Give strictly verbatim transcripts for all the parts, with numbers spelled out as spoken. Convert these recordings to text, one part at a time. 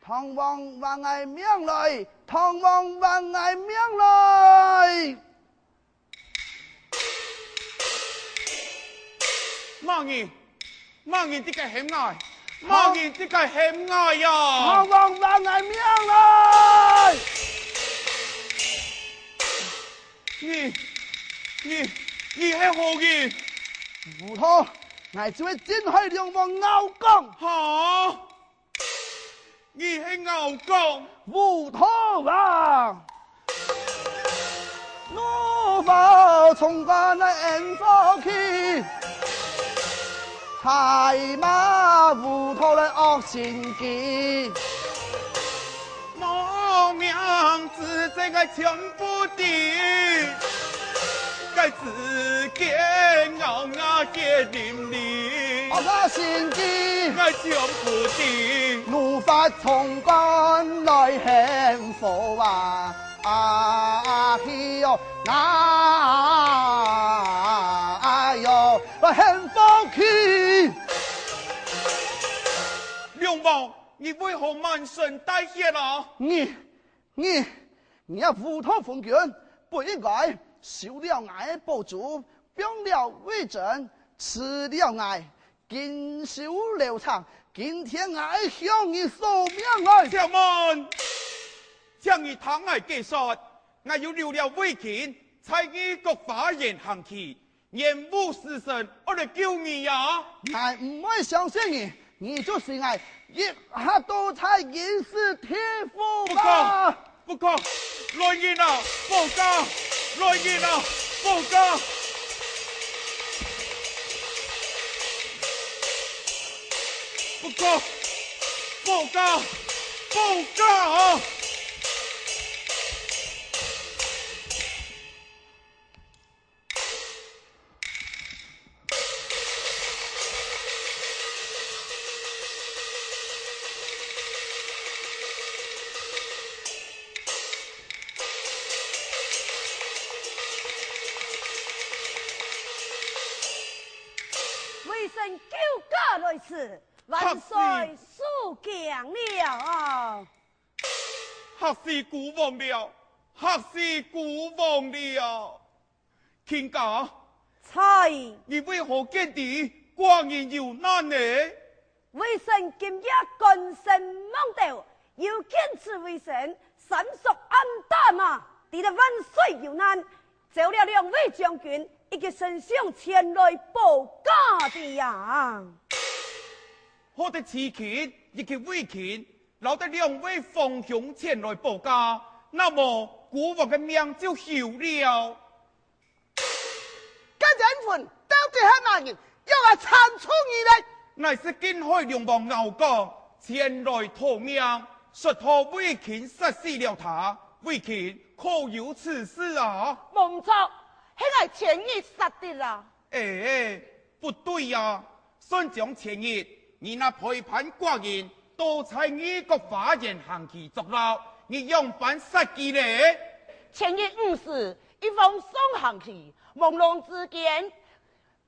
唐王還𠊎命來！唐王還𠊎命來！麼人？麼人在該喊𠊎？麼人在該喊𠊎呀？唐王還𠊎命來！你，你，你係何人？烏塗，𠊎就係鎮海龍王敖廣。哈？ 你係敖廣？烏塗啊！怒火衝冠來煙火起，菜馬烏塗來惡心機。無名字這个全部知，該字 間咬牙結淋漓。惡心機，𠊎全部知。怒髮衝冠來喊火啊！啊，嘿喲，啊，哎喲，來喊火去！龍王，你為何滿身帶血啊？你， 你，你這烏塗昏君，不應該收了𠊎个寶珠，放了魏徵，辭了𠊎，謹守樓場，今天𠊎愛向你索命來！且慢！請你聽𠊎解說，𠊎有留了魏卿，在異國花園行棋， 冤枉時辰，愛來救你呀！𠊎毋會相信你，你就隨𠊎一下到在人事地府吧！不可，不可，來人啊，保駕！來人啊，保駕！不可，保駕，保駕啊！ 魏徵救驾來遲，萬歲受驚了！嚇死孤王了！嚇死孤王了！ 卿家，在。你為何見知寡人有難呢？魏徵今夜官升望斗，有見此魏徵，三束暗打馬，知得萬歲有難，召了兩位將軍以及丞相前來保駕的呀。好得徐卿以及魏卿，摎得兩位皇兄前來保駕，那麼孤王个命就休了。 該奸臣到底係麼人？讓𠊎查出你來！乃是鎮海龍王敖廣，前來討命，說討魏卿殺死了他。魏卿可有此事啊？無錯，係𠊎前日殺的啦。哎，不對呀！ 算將前日，你那陪伴寡人到在異國花園行棋作樂，你仰般殺佢呢？前日午時，一往上行棋，朦朧之間，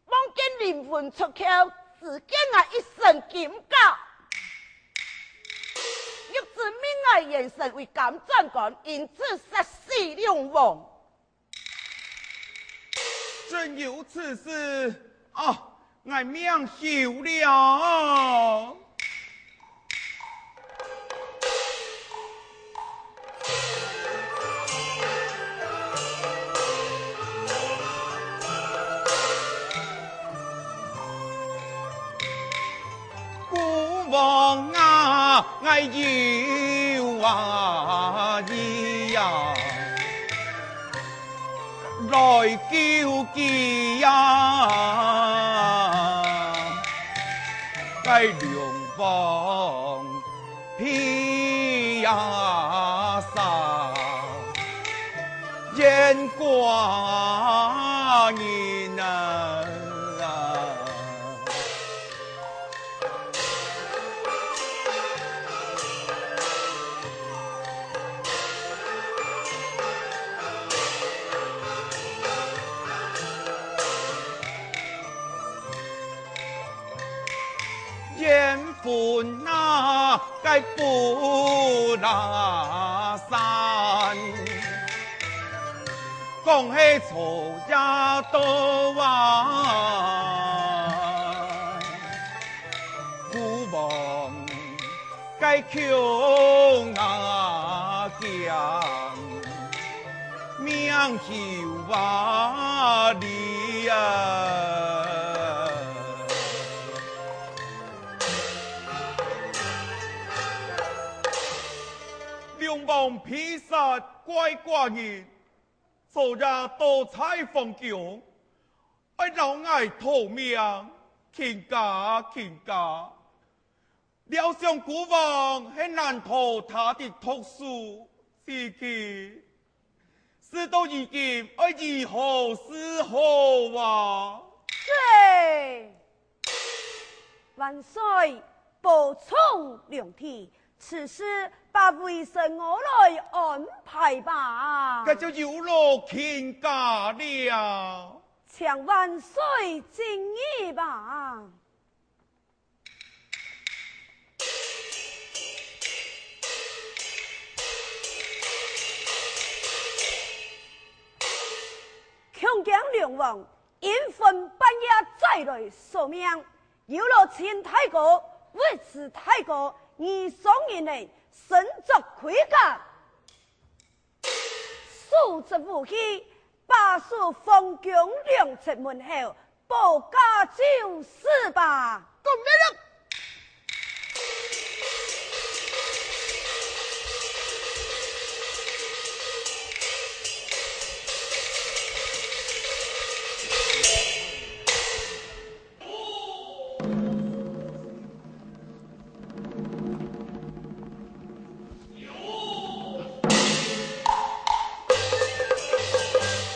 望見靈魂出竅，只見𠊎一身金甲，欲知命𠊎延升為監斬官，因此殺死龍王。 真有此事啊！𠊎命休了。孤王啊，𠊎有啊意呀！ 來救佢呀！該龍王被呀殺，冤家人啊！ 冤魂啊，该不拉山，講係昨夜到啊，孤王該窮啊驚，命休啊離啊。 龍王被殺怪寡人，昨夜到在皇宮，愛摎𠊎討命，卿家，卿家。料想孤王係難逃他的毒手，至今 事到如今，愛如何是好啊？係，萬歲，保重龍體，此事把韋神我來安排吧。該就有勞卿家了。請萬歲盡意吧。 恐驚龍王陰魂半夜再來索命，有勞秦大哥、尉遲大哥、二上人等身作盔甲， 手執武器，把守皇宮兩側門口，保駕就是吧。講得了！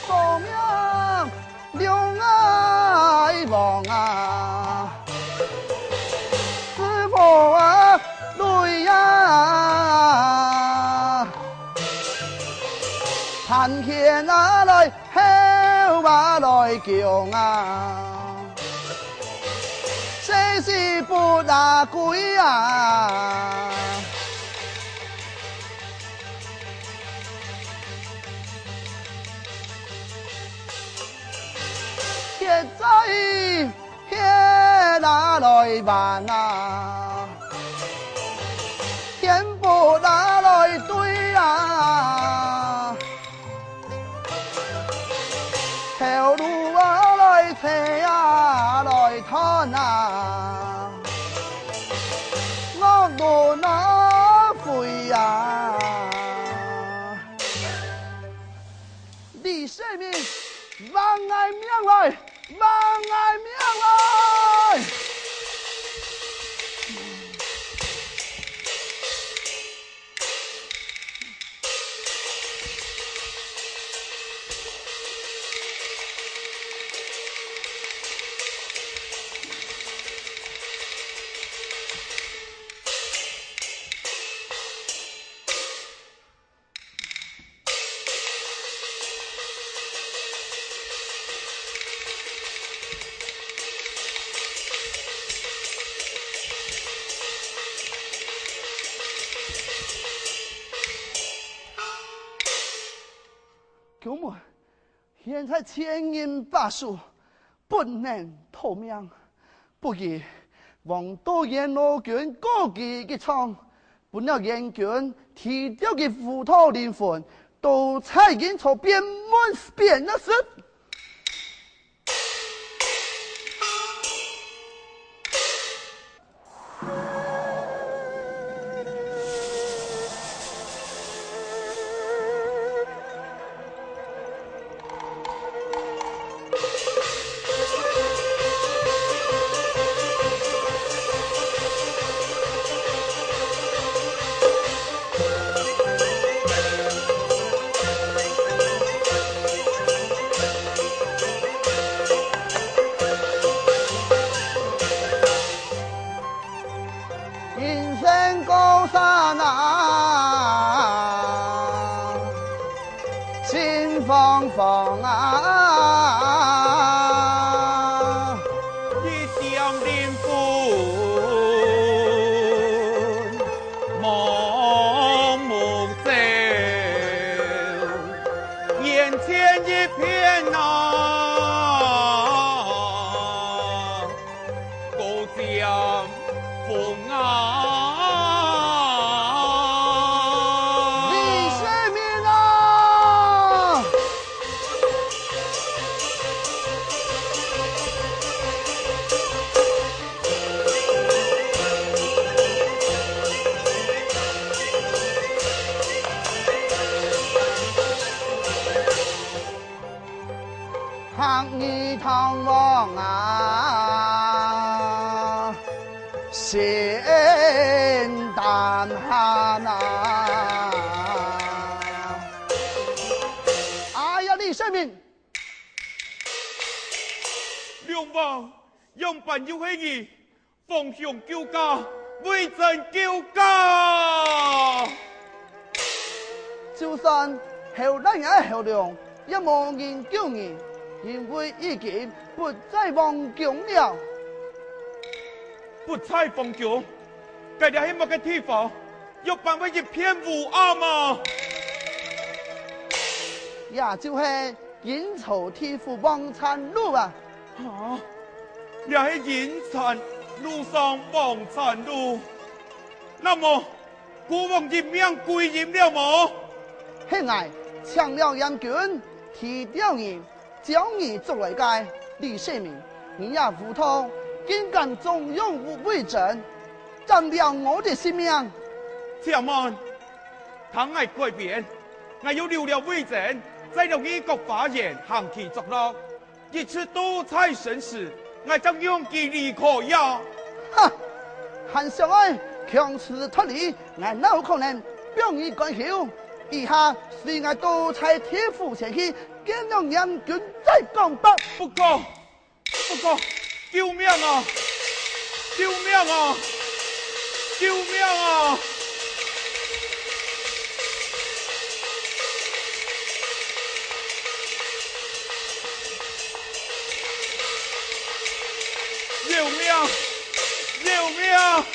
保命！龍啊，王啊，師父啊，累啊！探險啊來，猴啊來，強啊！ 生死不打歸啊！天災，天啊來還啊！天不打來對啊！ 頭路啊來扯啊來斷啊，惡輪啊飛啊！李世民，還𠊎命來！還𠊎命來！ 宮門，現在千人把守，不能逃命。不如王導演老君告佢一狀，分了燕軍提著佢烏道靈魂，到在今朝邊門邊那時。 人生高山啊，心慌慌啊。一点灵魂喊喊啊！哎呀，李世民！龍王，仰般又係你？ 皇兄救駕，魏徵救駕！就算後來个後龍，也無人救你，因為已經不在皇宮了。不在皇宮？該這係麼个地方？仰般會一片烏暗啊？也就係 陰曹地府王粲祿啊！哈？這係陰曹祿上王粲祿？那麼，孤王一命歸陰了無？係𠊎請了閻君，提調你，將你捉來个。李世民，你也糊塗，竟敢縱容魏徵， 佔了我个性命！且慢！聽𠊎改變，𠊎又留了魏徵，在了異國花園行棋作樂，一直到在生時，𠊎正讓佢離開呀！哈！還想愛強詞奪理，𠊎哪有可能放你趕走？這下隨𠊎到在地府前去，見了閻君再講吧！不過， 不過，救命啊！救命啊！救命啊！救命！救命！ 救命啊！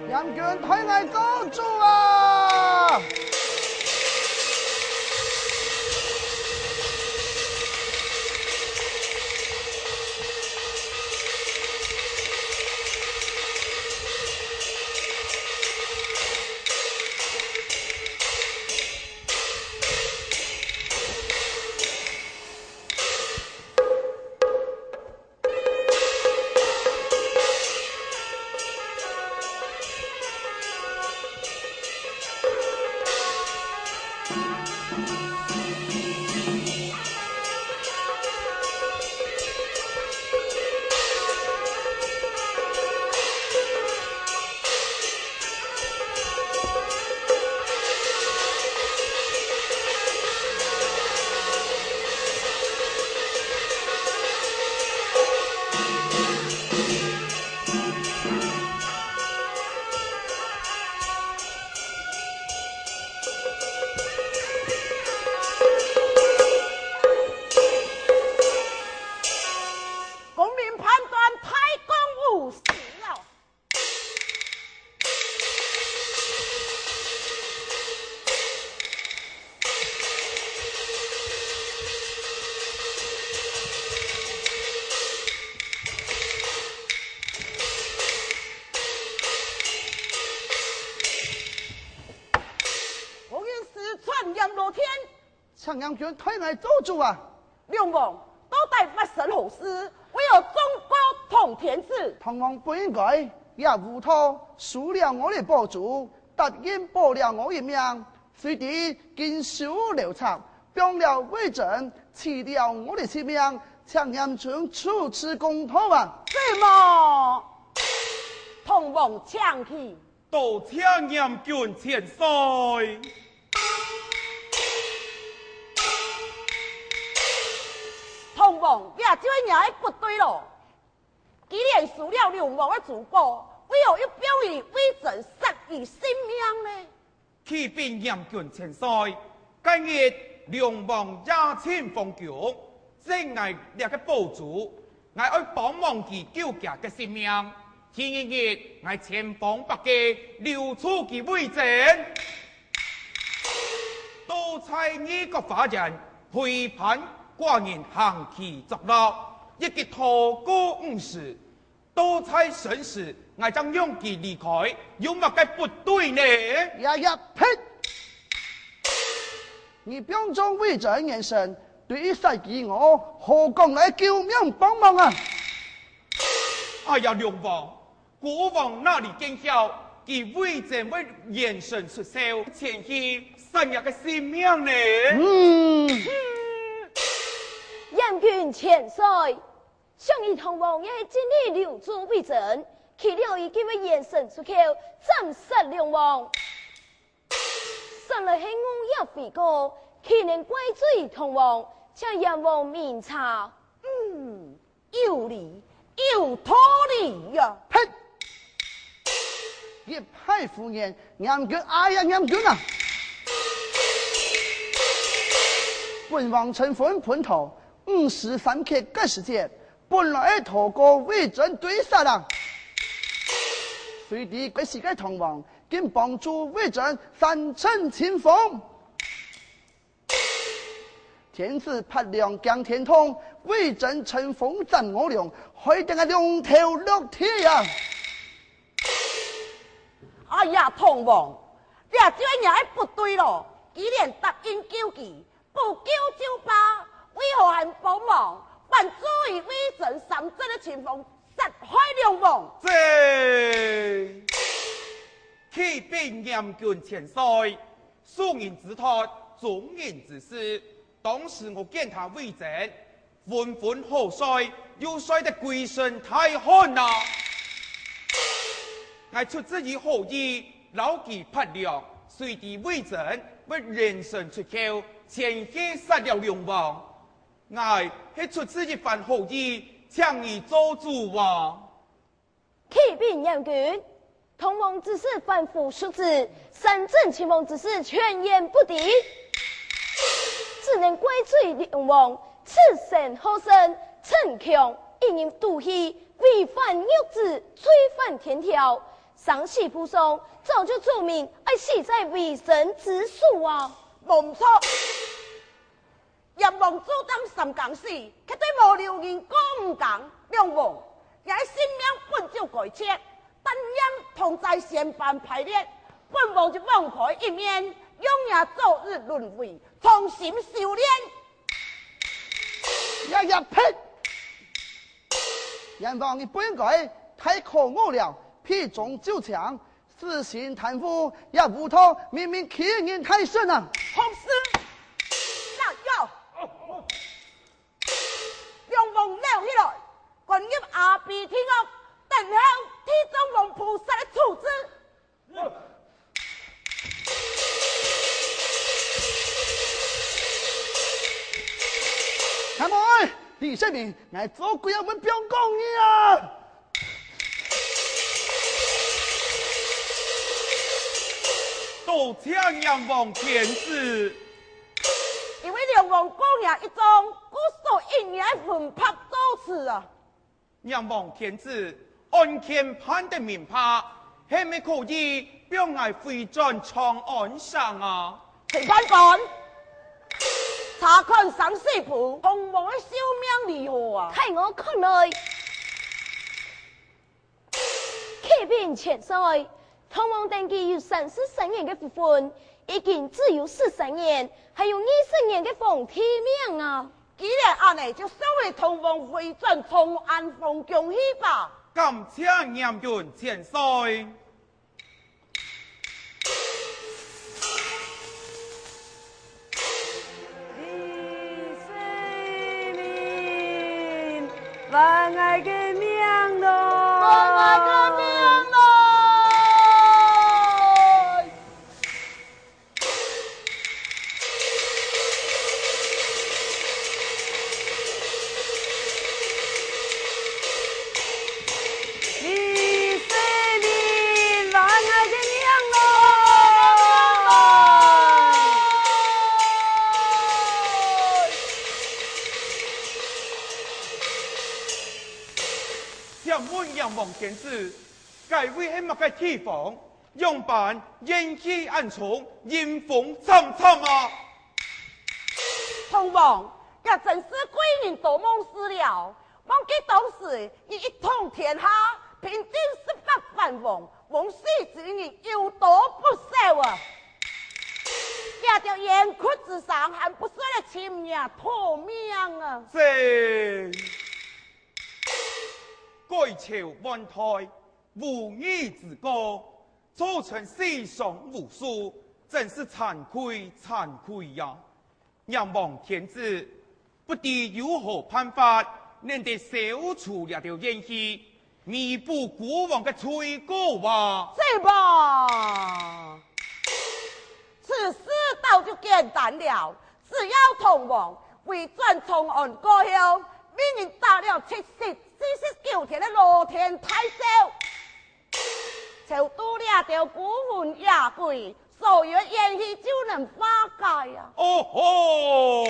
閻君代𠊎做主啊！公明判斷，太公無私了。 何人使傳言露天？ 請閻君代𠊎做主啊！龍王，到底發生何事？為何縱國動天子？唐王不應該，也無道收了我个寶珠，答應保了我个命，誰知竟收了賊，放了魏徵，取了我个性命，請閻君處置公道啊！什麼？唐王請起。 多謝閻君千歲。唐王，這就係若个不對咯。既然收了龍王个珠寶，為何又放你魏徵殺佢性命呢？啟稟閻君千歲，該日龍王夜尋皇宮， 借𠊎這个寶珠，𠊎愛幫忙佢救厥个性命。第二日，𠊎千方百計留住佢魏徵。在異國花園陪伴寡人行棋作樂，一直拖過午時，到在辰時，𠊎正讓佢離開，有麼个不對呢？呀呀，呸！你放縱魏徵眼神，對殺佢我，何況來救命幫忙啊！哎呀，龍王， 孤王哪裡見曉，佢魏徵會眼神出痟，前去殺若个性命呢？嗯。贤君千歲，想你唐王也係盡力留住魏徵，豈料佢竟會眼神出痟，斬殺龍王。算來係我也非過，豈能怪罪唐王，請閻王明察。嗯， 有理，有道理呀！呸！一派胡言，閻君，哎呀，閻君啊！本王趁昏昏頭，午時三刻个時節，本來係討過魏徵對殺啊！誰知該時个唐王，竟幫助魏徵三陣清風。 天子發涼驚天動，魏徵乘風斬臥龍，害得𠊎龍頭落地啊！哎呀，唐王，這就係若个不對咯！既然答應救佢，不救就罷，為何還幫忙，反助佢魏徵三陣个清風，殺害龍王？這，啟稟閻君千歲， 小人之託，忠人之事。當時我見他魏徵昏昏好睡，又睡得歸身大汗啊！𠊎出自於好意，摎佢發涼，誰知魏徵會眼神出痟，前去殺了龍王。𠊎係出自一番好意，請你做主啊！ 啟稟閻君，唐王之事凡夫俗子，三陣清風之事全然不知，只能怪罪龍王，自身好勝，逞強，一人獨戲，違反玉旨，罪犯天條。生死簿上早就註明，愛死在魏徵之手啊！無錯。 閻王主張三更死，絕對無留人過五更。龍王，若个性命本就該絕，但念同在仙班排列，本王就網開一面，讓若早日輪迴，重新修煉。呀呀呸！閻王你不應該太可惡了，避重就輕， 私心貪污，這烏托明明欺人太甚啊！好事！那要！龍王撈起來，關入阿鼻地獄，等候地藏王菩薩个處置。阿妹，李世民，𠊎做鬼也毋放過你啊！ 多謝閻王天子。因為龍王過若一狀，故所一日分拍到此啊。閻王天子，案件判得明白，係毋係可以放𠊎回轉長安城啊？ 陳判官，查看生死簿，唐王个壽命如何啊？在我看來，啟稟千歲，唐王登基有三十三年个福分，已經只有十三年，還有二十年个皇帝命啊！既然恁呢，就送你唐王回轉長安皇宮去吧。感謝閻王千歲。 李世民，还𠊎个命咯！还𠊎个命咯！ 李世民，还𠊎个命咯！请问阎王天子，该位系么个地方？仰般怨气暗冲，阴风惨惨啊！唐王，這真是貴人多忘事了。忘記當時，你一統天下，平定十八藩王，王水之人有多不少啊！這兜冤屈之聲，還不算來尋你討命啊！這，改朝換代，無義之過，造成死傷無數，真是慚愧慚愧呀！ 仰望天子，不知有何辦法，能得消除這兜怨氣，彌補孤王个罪過啊？這嘛，此事倒就簡單了，只要唐王回轉長安過後，命人打了七十、四十九天个羅天大赦， 超度這兜孤魂野鬼，所有怨氣就能化解啊！哦吼！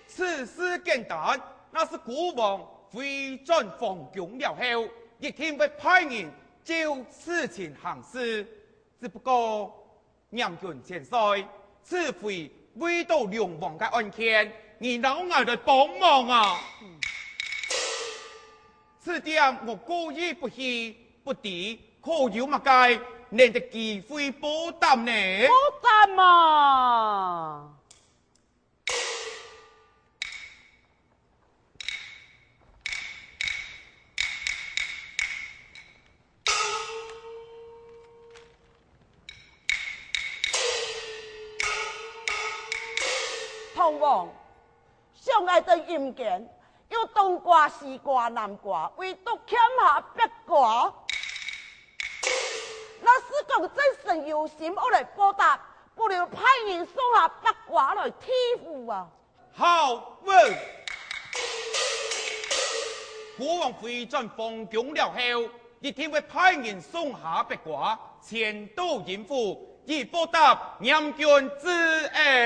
此事簡單，若是孤王回轉皇宮了後，一定會派人照事情行事。只不過， 嚴君千歲，此回為到龍王个案件，你摎𠊎來幫忙啊！此點我過意不去，不知可有麼个能得機會報答呢？報答嘛！ 唐王，想𠊎等陰間有東瓜、西瓜、南瓜，唯獨欠下北瓜。若是講真神有心愛來報答，不如派人送下北瓜來替父啊！ 好，穩！孤王回轉皇宮了後，一定會派人送下北瓜，遷到陰府，以報答嚴君之恩。